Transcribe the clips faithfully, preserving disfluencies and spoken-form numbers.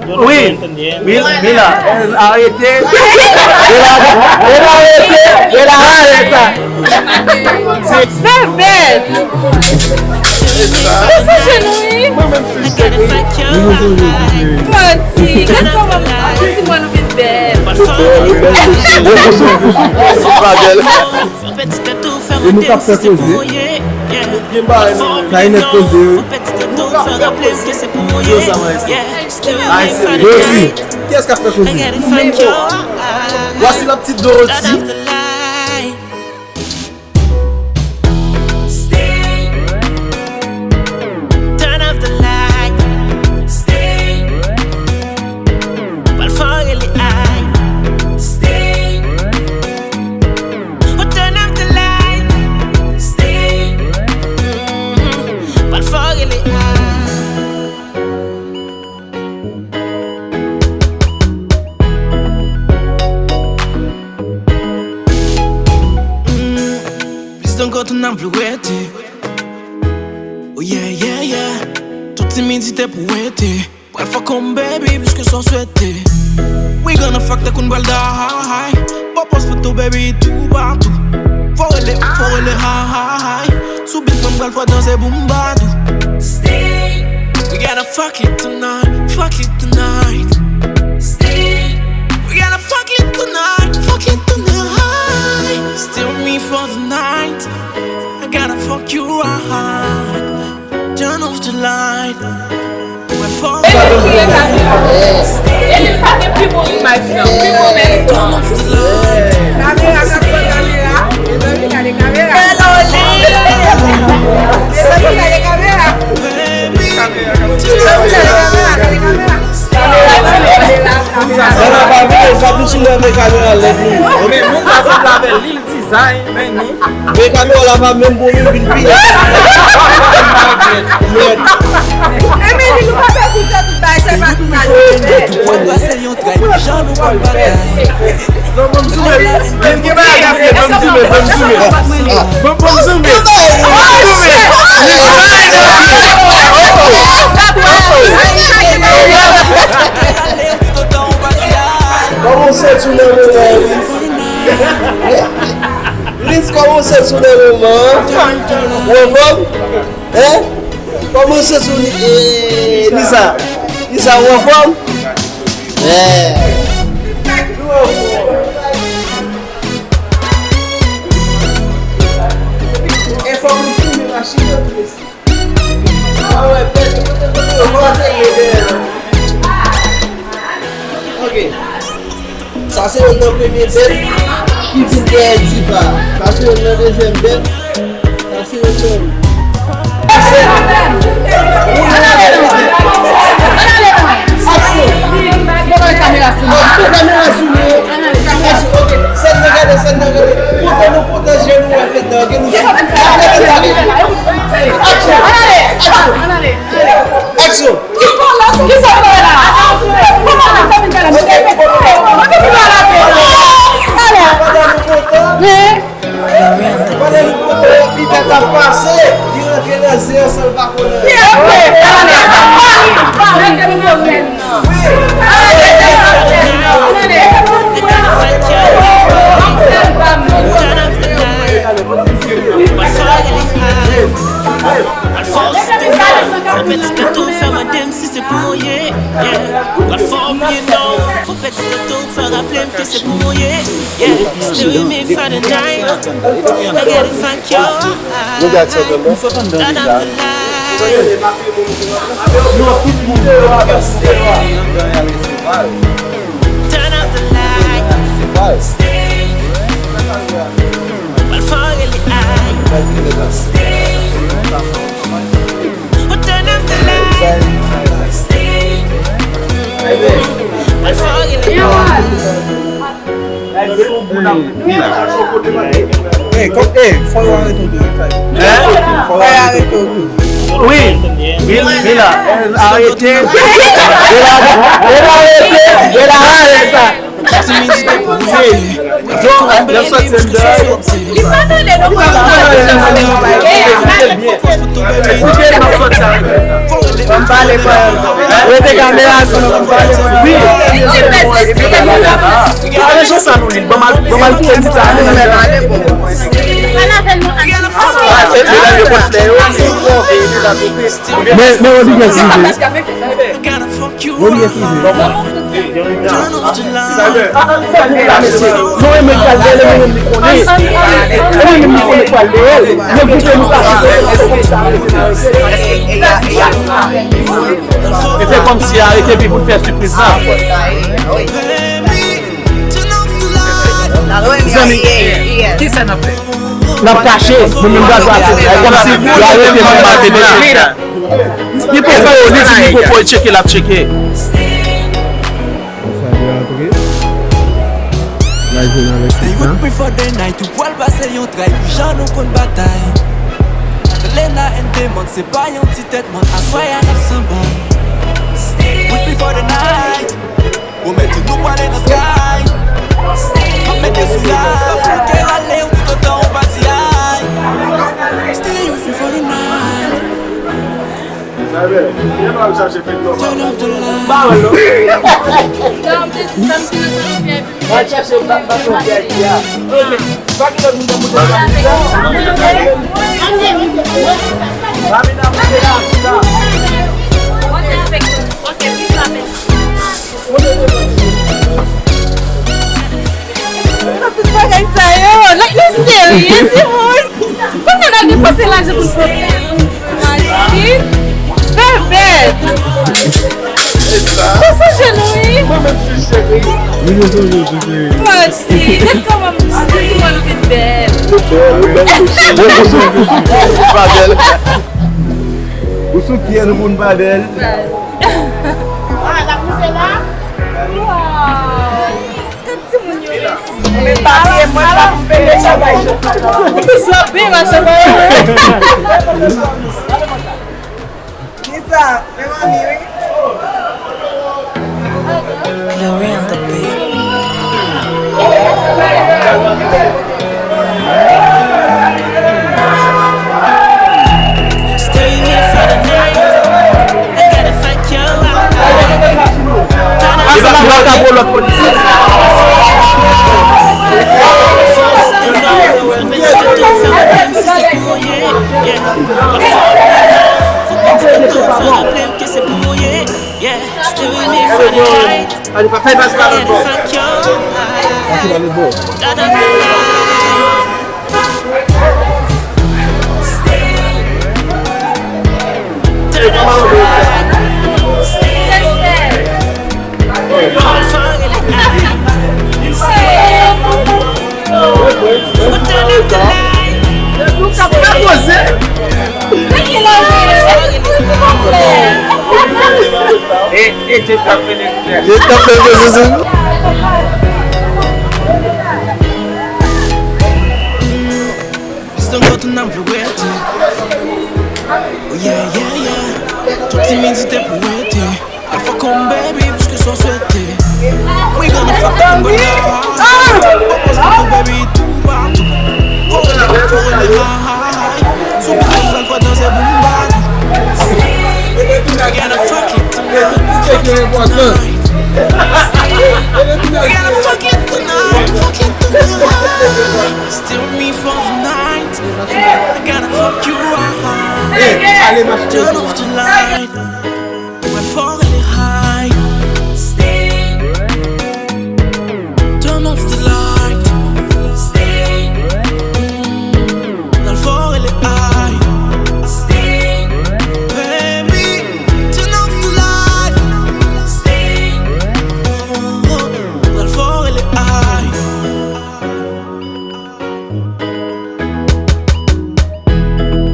Wi, wi, wi la. Arete. Wi la, wi la, arete. Wi la, arete. Bèbèt. Ou sou jenou wi. Manti. Gad kòman ti mwen nou vin bèl. E nou k ap fè koze. Sa e nèt koze wi. Dorothy. Kiyès k ap fè koze? Voici la petite Dorothy. Plis ankò tou n ap vle w rete. Oh yeah, yeah, yeah. Tout timidite pou w rete. Pral fuck on baby, plis ke sa w swete. We gonna fuck tankou n pral die. Bon pòs foto baby toupatou. Fò rele, fò rele high, high, high. Sou beat mwen pral fè w danse boom badou. We gotta fuck it tonight, fuck it tonight. We gotta fuck it tonight, fuck it tonight. Steal me for the night. I gotta fuck you right. Turn off the light. Mwen fò. E li ki rete avè mwen. E li pa gen pi bon imaj nan, pi bon mèsi. Turn off the light. Kamera k ap pran kamera. Mezanmi, gade kamera. Hello, Lil. Mezanmi, gade kamera. Mezanmi, gade kamera, gade kamera. Kamera, kamera, kamera. Sa pa vle, sa vle sou lè men kamera lèd wi. Men moun sa sanble avè Lil Design, men ni. Men kamera la pa menm bon, nou vin pi. Mèd. Emily, nou pa fè kout tout bagay, se pa tout bagay. Pase yon tray, jan nou pa bagay. Non, ban m zoume. Gen, gen bagay ap fèt, ban m zoume, ban m zoume. Ban m, ban m zoume. Zoume. Kòman w santi w nan moman an, Lil? Lil, kòman w santi w nan moman an? Ou anfòm? Hein? Kòman w santi w, Li-, eh, Lisa? Lisa, ou anfòm? Eh. E fòk nou filme machin nan tou, mesye. Ah ouais, bèl, kote, kote, kote, kote, kote. Ok. Sa se youn nan premye bèt ki vin dèyè Diva. Sa se youn nan dezyèm bèt. Sa se youn nan. Aksyon! Kamera sou nou. Kamera sou nou. Aksyon, ok. Sèn nan gade, sèn nan gade. Pote nou, pote je nou wè fèt nan, ok, nou sou. Aksyon! Aksyon! Aksyon! Ki sa w fè la? Kòman nou fè vin fè la? Mwen te vin fè la. Pandan nou kontan, pandan nou kontan, pi bèt ap pase, li rantre nan zen an san l pa konnen. Wi. Fè pèt ti tèt ou fè mande m si se pou mwen ye, yeah. Pral fè w bliye non. Fè pèt ti tèt ou fè raple m ke se pou mwen ye, yeah. Stay with me for the night. I gotta fuck you. Turn off the light. Turn off the light. Stay. Pral fè w rele ay. Stay. Hey, kòm, hey, fò yo arete w tou, wi. Fò yo arete w tou. Wi, wi, wi la. Arete. Wi la, wi la, arete. Gade la, gade sa. Timidite pou mwen. Yo, yo soti anndan. Li pa tande non. Esplike nou soti anndan. Ban m pale, frè. Rete kamera sou nou, ban m pale. Wi. Gade jan sa nou li. Ban m al, ban m al kite ti sa. Men, men Rodriguez, li vle. Rodriguez, li vle. Nou renmen pral dèyè, nou renmen li konnen. Nou renmen li konnen pral dèyè. Men goumen nou kache. E fè kòmsi arete pi pou n fè sipriz la. Zanmi, kisa n ap fè? N ap kache, nou menm gaz la fè. Kòmsi yo arete nou pa vle tcheke. Li poko, li di li poko, e tcheke, l ap tcheke. Konsa li antre. L al jwenn avèk Stay with me for the night, ou pral pase yon tray pou jan nou konn batay. Lena and Demon, se pa yon ti tèt, man, aswè a n ap sanbòl. Stay with me for the night. Pwomèt ou nou pwale nan sky. M ap mete sou rap, ou ke rale ou toutotan ou pa di ay. Stay with me for the night. Turn up the light. Al chache ba-, baton V I P a. Pa gen lòt moun k ap moute la. Sa tout bagay sa yo, like, nou serye, timoun. Kote n ap depanse lajan pou n pran machin? Bèbèt. Ou sonje nou, wi. Mwen menm tou, cheri. Wi, nou sonje w tou, cheri. Mwen osi. Gad kòman m, timoun vin bèl. Ou bèl, ou bèl, ou bèl. Ou sou, ou sou, ou pa bèl. Ou sou kiyès ou pou n pa bèl? Baz. Ah, l ap moute la? Wow! Gad timoun yo isi. Men pa bliye mwen pa pou peye chabay. Sobe, ma chabay. Ni sa, men manmi, wi. Glory on the beat. Stay here for the night. I gotta fuck you up. Li pa, li pa ka pran lòt polisye. Yeah. Stay with me for the night. Allez, pa fè pas pa lòt bò. E, e, Dye t ap mennen kounye a. Dye t ap mennen kounye a. It's the nothing I'm regretting. Oh yeah, yeah, yeah. Tout timidite pou rete. Al fuck on baby, piske sa w swete. We gonna fuck on baby. Papa sou tou baby, tou patou. Fò rele, fò rele, ha, ha, ha. Sou bitou, pral fò danse boum bap. We gonna fuck it tonight, fuck it tonight. We gonna fuck it tonight, fuck it tonight. Still me for the night. I gotta fuck you right. Turn off the light. Mwen fò rele high. Stay. Turn off the light. Stay. Mwen fò rele high. Stay. Baby, turn off the light. Stay. Mwen fò rele high.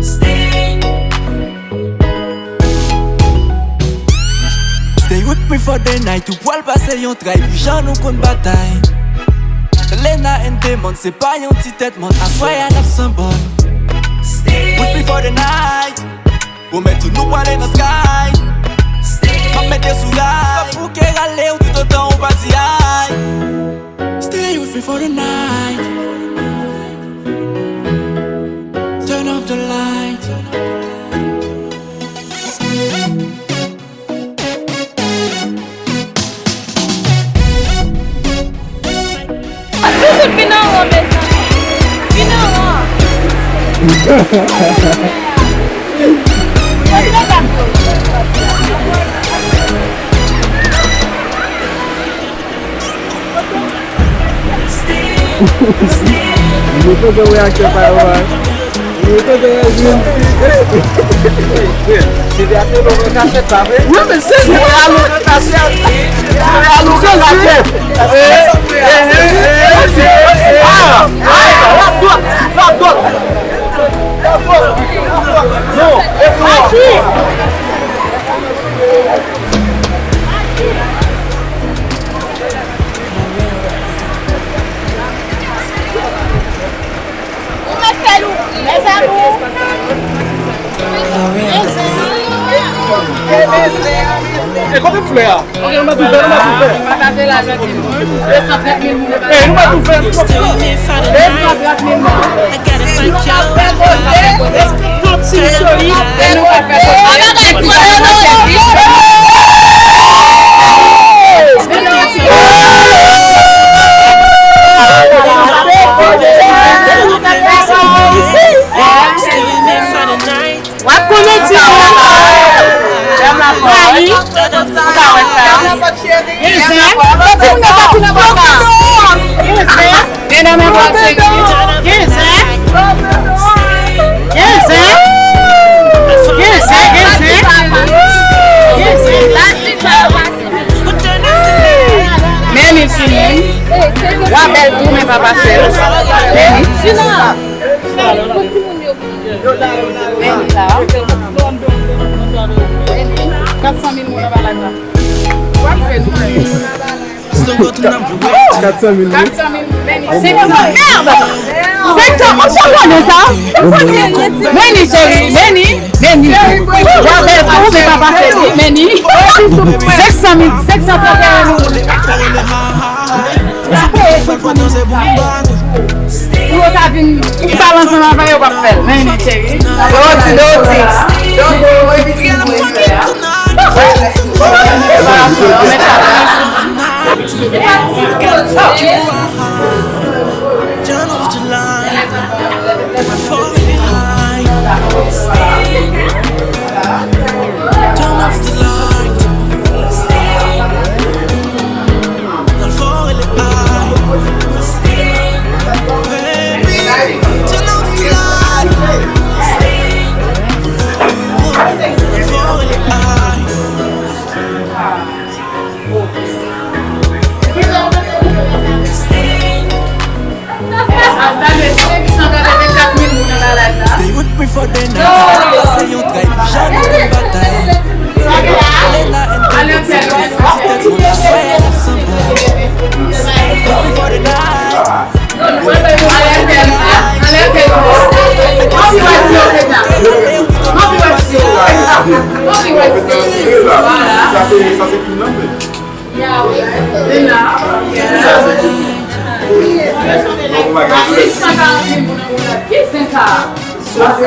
Stay. Stay with me for the night, ou pral pase yon tray pou jan nou konn batay. Lena and Demon, se pa yon ti tèt, man, aswè a n ap sanbòl. Stay with me for the night. Pwomèt ou nou pwale nan sky. Stay. M ap mete sou rap. Ou ke rale ou toutotan ou pa Mwen kontan wè aktè pa yo a. Mwen kontan wè jwenn. Depi aktè pa yo kachèt pa vre. Wi, men se se alou kachèt. Se alou kachèt. Eh, eh, eh, eh, eh, ah, ah, sa, la dòt, la dòt. Non, e pou Ou mèt fè l, wi, mes amours. E kote flè a? Ok, nou mèt tou fè, nou mèt tou fè. Pataje la, janti. De san trant mil moun. Ey, nou mèt tou fè. De san trant mil moun. W ap konnen ti moun. Mami. Ou ka wè sa. Gen zen. Ti moun nan pa tounen konsa. Gen zen. Medam, e bò segi. Gen zen. Gen zen. Gen zen, gen zen. Gen zen. Men li fini. W a bèl tou, men pa pase l. Men li. Men li la. Kat san mil moun anba la. Kat san mil moun. Kat san mil. Senk san. Mèd! Senk san. Ou pa konnen sa? Meni, cheri. Meni. Meni. W a bèl kou, men pa pase li. Meni. Senk san mil. Senk san trant e en moun. Pou yo ta vin, pou yo ta ansanm avè yo, w ap fè l. Meni, cheri. Doti, doti. Doti. Turn off the light. Turn off the light. Stay with me for the night. Se yon trayt, jaloux konn batay. Lena and Baby se pa yon ti tèt moun aswè n ap sanble. With me for the night. Sa se, sa se Kim nan, men. Lena. Ki zen sa? Sa se